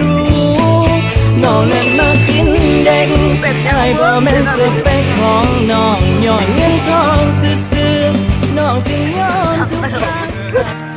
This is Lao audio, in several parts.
ຮູ້ ນ້ອງນັ້ນມັກກິນເດັກ ອ້າຍບໍ່ແມ່ນສະເປັກຂອງນ້ອງ ຍ້ອນເງິນທອງຊື່ໆ ນ້ອງຈຶ່ງຍອມທຸກຢ່າງ.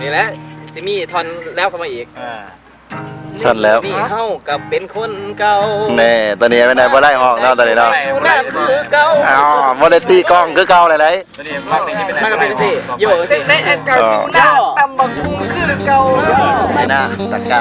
ນີ້ແຫຼະ ຊິມີທ່ອນແລ້ວເຂົ້າມາອີກ. ເອີ ທ່ອນແລ້ວ ນີ້ເຮົາກໍເປັນຄົນເກົ່າ. ແນ່ ຕອນນີ້ແມ່ນບໍ່ໄດ້ຮ້ອງເນາະ ຕອນນີ້ເນາະ ຄືເກົ່າ. ອ້າວ ບໍ່ໄດ້ຕີກ້ອງຄືເກົ່າແລ້ວໃດ໋. ມັນກໍເປັນຈັ່ງຊີ້ ໂຍຈັ່ງຊີ້ ເອີ ຕຳບັກຫຸ່ງຄືເກົ່າ ໄປນະ ຕະກະ.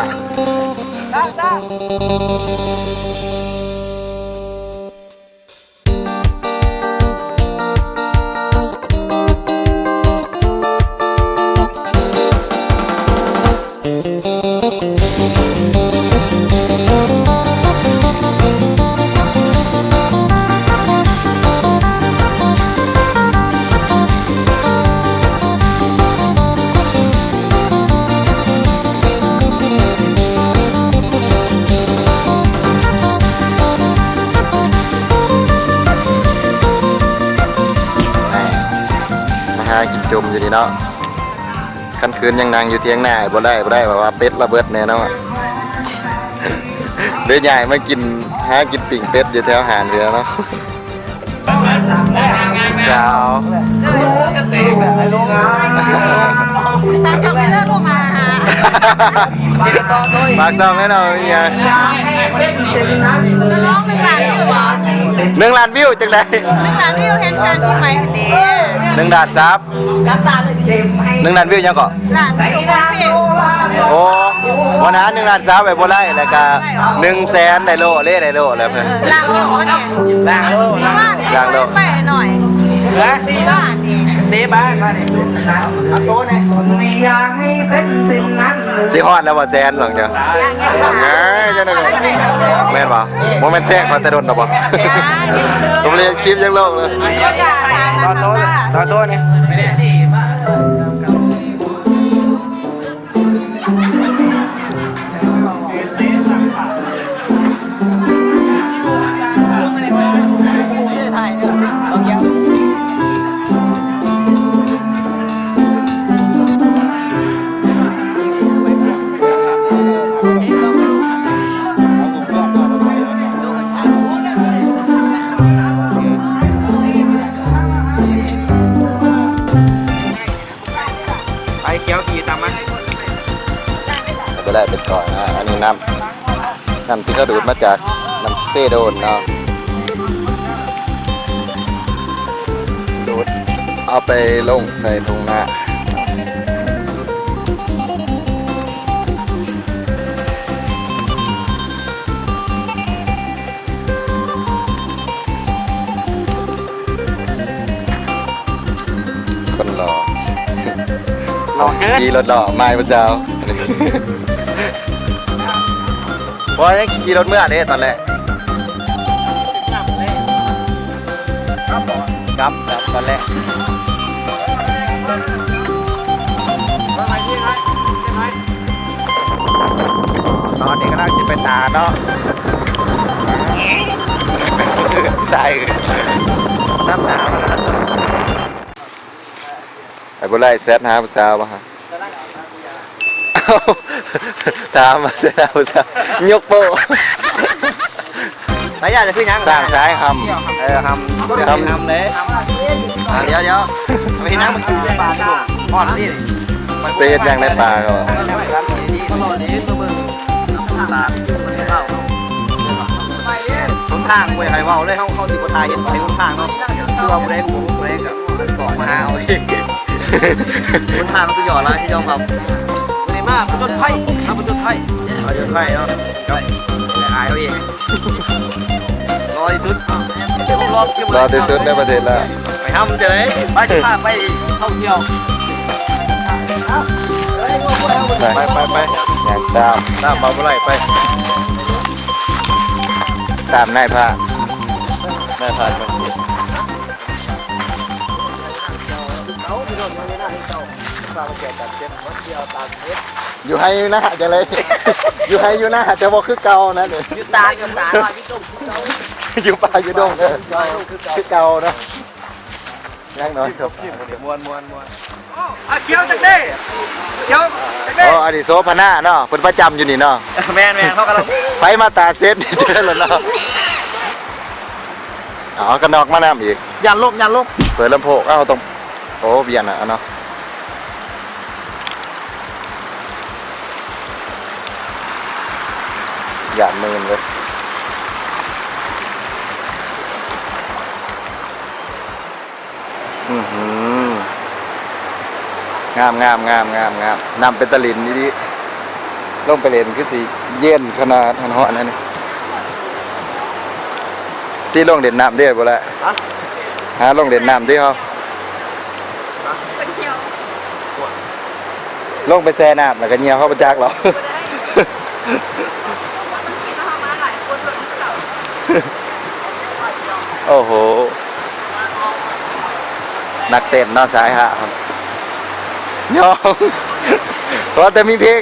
ມາຫາກິນຈົ່ມຢູ່ນີ້ເນາະ. ຄັນຄືນຍັງນັ່ງຢູ່ຖຽງນາບໍ່ໄດ້ ບໍ່ໄດ້ ແບບວ່າເປັດລະເບິດແນ່ນອນ. ເລີຍຍ້າຍມາກິນ ຫາກິນປີ້ງເປັດຢູ່ແຖວຮ້ານນີ້ແຫຼະເນາະ. ສາວ ຝາກຊ່ອງແດ່ເດີລູກ ມາຫາ ຝາກຊ່ອງແດ່ເນາະ. ມີຫຍັງ ສະຫຼອງໜຶ່ງລ້ານວິວບໍ? ໜຶ່ງລ້ານວິວຈັ່ງໃດ? ໜຶ່ງລ້ານວິວ ເຫັນການປີໃໝ່ຫັ້ນເດ້ ໜຶ່ງລ້ານຊັບ. ໜຶ່ງລ້ານວິວຫຍັງເກາະ? ລ້ານວິວຂອງເພງ. ໂອ້ ບໍ່ນາ ໜຶ່ງລ້ານຊາວໄປບໍ່ໄດ້ ແລ້ວກະໜຶ່ງແສນໄດ້ໂລເດ້ ໄດ້ໂລແລ້ວເພິ່ນ. ລ້າງໂລນີ້ ລ້າງໂລ ລ້າງໂລ ໄປໜ້ອຍ ຮະ? ບ້ານນີ້ ເຕະບ້ານ ບ້ານນີ້ ເອົາໂຕແດ່. ຊິຮອດແລ້ວບໍ່ແສນສອງເຈົ້າ? ຍັງ ຍັງ ຍັງ ເອີຍ ຈັ່ງໃດກໍ ແມ່ນບໍ່? ບໍ່ແມ່ນແຊກມາແຕ່ດົນແລ້ວບໍ່? ຍັງ ກໍບໍ່ໄດ້ເຮັດຄລິບຍັງໂລກເລີຍ. ຕໍ່ໂຕ ຕໍ່ໂຕນີ້. ໄປ ຂຽວຂີ່ຕາມມາ. ໄປແລ້ວເປັນກ່ອນນະ. ອັນນີ້ນ້ຳ ນ້ຳທີ່ເຂົາດູດມາຈາກນ້ຳເຊໂດນເນາະ. ເອົາໄປລົງໃສ່ຖົງນາ. ຄົນຫຼໍ່ ຫຼໍ່ເກີນ ຂີ່ລົດຫຼໍ່ມາໃຫ້ຜູ້ສາວ. ບໍ່ໄດ້ຂີ່ລົດເມືອເດ້ຕອນແລກ ກັບ ກັບຕອນແລກ. ຕອນນີ້ກຳລັງຊິໄປຕາເນາະ ໃສ່ ນ້ຳໜາວແລ້ວນະ. ໄອ້ບໍ່ໄດ້ແຊັດຫາຜູ້ສາວບໍ່ຮະ? ເອົ້າ ຖາມວ່າແຊັດຫາຜູ້ສາວ ຍົກໂປ້. ສາຍຢາຈະຄືຫຍັງ? ສ້າງສາຍຫຳ. ເອີ ຫຳ ຫຳເດ້. ອ່າ ດຽວໆ ໄປເຮັດຫຍັງ? ມັນຢູ່ປ່າ ຮ້ອນນີ້ ໄປເຮັດຫຍັງໃນປ່າກໍວ່າ. ຫົນທາງບໍ່ໃຫ້ເວົ້າເລີຍ ເຮົາ ເຮົາຊິບໍ່ຖ່າຍເຮັດໃຫ້ຫົນທາງເນາະ ຄືວ່າຜູ້ໃດຮູ້ ຜູ້ໃດກໍບອກມາຫາເຮົາເອງ. ຫົນທາງສຸດຍອດຫຼາຍ ທີ່ຍອມຮັບ. ມື້ນີ້ມາຜະຈົນໄພ ມາຜະຈົນໄພ ຜະຈົນໄພເນາະ ກັບອ້າຍເຮົາເອງ. ຫຼໍ່ທີ່ສຸດ ຫຼໍ່ທີ່ສຸດໃນປະເທດລາວ. ໄປຫາມັນຈັ່ງໃດ? ໄປ ຊິພາໄປທ່ອງທ່ຽວ. ໄປ ໄປ ໄປ ຍ່າງຕາມ ຕາມມາບໍ່ໄດ້ ໄປ ຕາມນາຍພານ ນາຍພານມາກິນ. ຢູ່ໄຮ່ຢູ່ນາຈັ່ງໃດ? ຢູ່ໄຮ່ຢູ່ນາ ແຕ່ບໍ່ຄືເກົ່ານະ. ຢູ່ຕາ ຢູ່ຕາ ຢູ່ດົງ ຢູ່ປ່າຢູ່ດົງເດີ ຄືເກົ່າເນາະ. ຍັງນ້ອຍ ຄັບ ມ່ວນໆໆ. ອ່າ ຂຽວຈັກເດ້ ຂຽວຈັກເດ້. ໂອ້ ອັນນີ້ໂສພະນາເນາະ ເພິ່ນປະຈຳຢູ່ນີ້ເນາະ. ແມ່ນໆ ເຮົາກຳລັງ ໄປມາຕາເຊັນ ເຈີແລ້ວເນາະ. ເອົາກະນອກມານຳອີກ ຢ້ານລົມ ຢ້ານລົມ. ເປີດລຳໂພງ ເອົາ ຕ້ອງ ໂອ້ ວຽນນະເນາະ. ຢ້ານມື່ນເວີຍ. ອື້ຫື ງາມໆໆໆ ນ້ຳເປັນຕາຫຼິ້ນອີ່ຫຼີ. ລົງໄປຫຼິ້ນຄືຊິເຢັນຂະໜາດ ຮ້ອນໆ ຫັ້ນນີ້. ຕິລົງຫຼິ້ນນ້ຳເດ້ບໍ່ລະ? ຫາລົງຫຼິ້ນນ້ຳຕິເຮົາ. ໄປທ່ຽວ ລົງໄປແຊ່ນ້ຳແລ້ວກໍຍ່ຽວເຮົາບໍ່ຈັກຫຼອກ. ໂອ້ໂຫ ນັກເຕັ້ນເນາະ ສາຍຫ້າ ຍອມ ຂໍແຕ່ມີເພງ.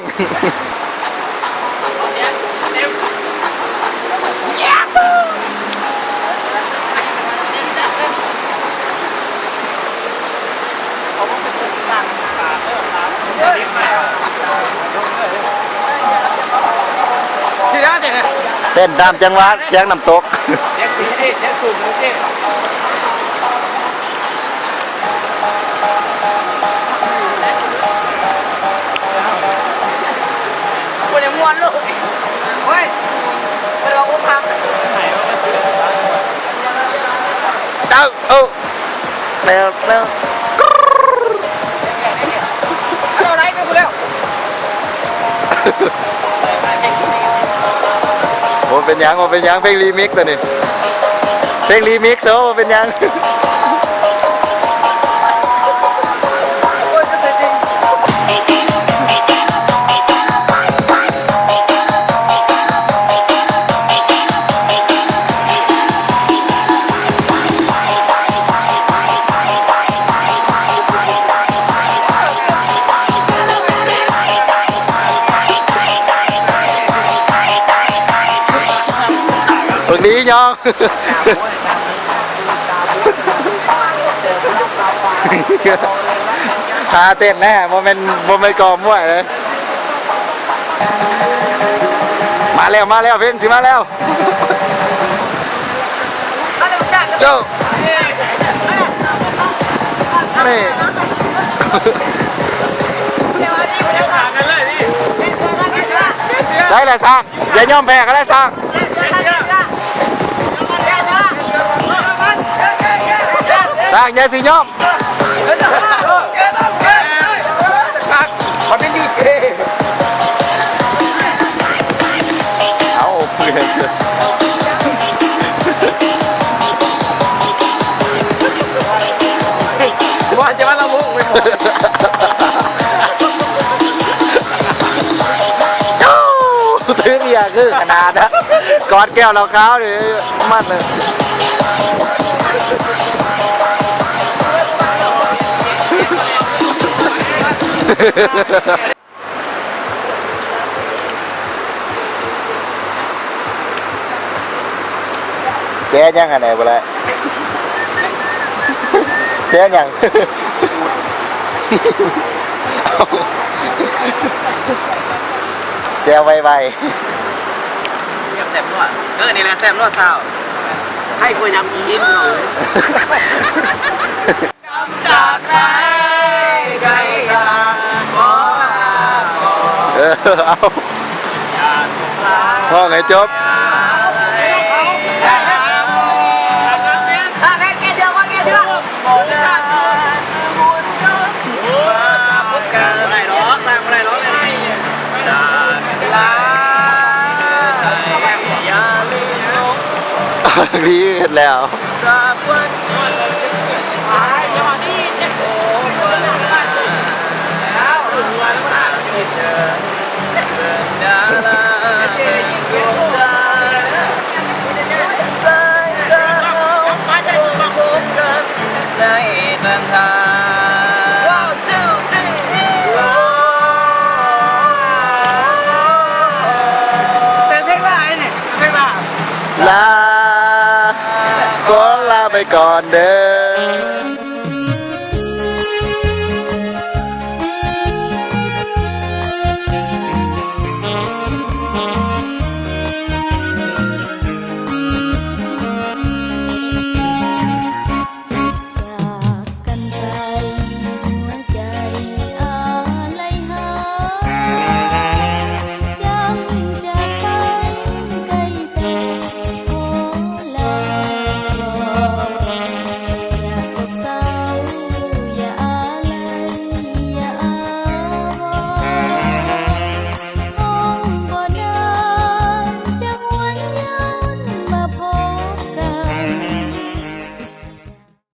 ເຕັ້ນຕາມຈັງຫວະສຽງນ້ຳຕົກ. ບໍ່ໄດ້ມ່ວນເລີຍ ໂອ້ຍ ເພິ່ນວ່າອົກຫັກ. ເຈົ້າ ເອີ ແລ້ວ ແລ້ວ ເອົາໄດ້ໄປພຸ້ນແລ້ວ. ບໍ່ເປັນຫຍັງ ບໍ່ເປັນຫຍັງ ເພງຣີມິກຕົວນີ້ ເພງຣີມິກໂຊ ບໍ່ເປັນຫຍັງ. ບັກດີຍອງ ທ່າເຕັ້ນແນ່ ບໍ່ແມ່ນ ບໍ່ແມ່ນກອມວຍເດ້. ມາແລ້ວ ມາແລ້ວ ເພງຊິມາແລ້ວ. ໂຈ ນີ້ ໃສ່ລະຊ້າງ ຢ່າຍອມແພ້ກັນລະຊ້າງ ຊ້າງຢ່າຊິຍອມ. ເຂົາເປັນດີເຈ ເອົາ ວ່າຈະມາລຳວົງໄປໝົດ ຖືເບຍຄືຂະໜາດນະ ກອດແກ້ວເຫຼົ້າຂາວນີ້ມັດເລີຍ. ແຈຍັງຫັ້ນແຫຼະ ບໍ່ລະ ແຈຍັງ ແຈໄວໆ ແຊບນົວ ເອີ ນີ້ແຫຼະແຊບນົວຊາວ ໃຫ້ພວກຍຳອີ່ ເອີ ເອົາ ຮ້ອງໃຫ້ຈົບ ດີ ເຮັດແລ້ວ. ເປັນເພງລາວນີ້ ເພງລາວ ລາ ຂໍລາໄປກ່ອນເດີ້.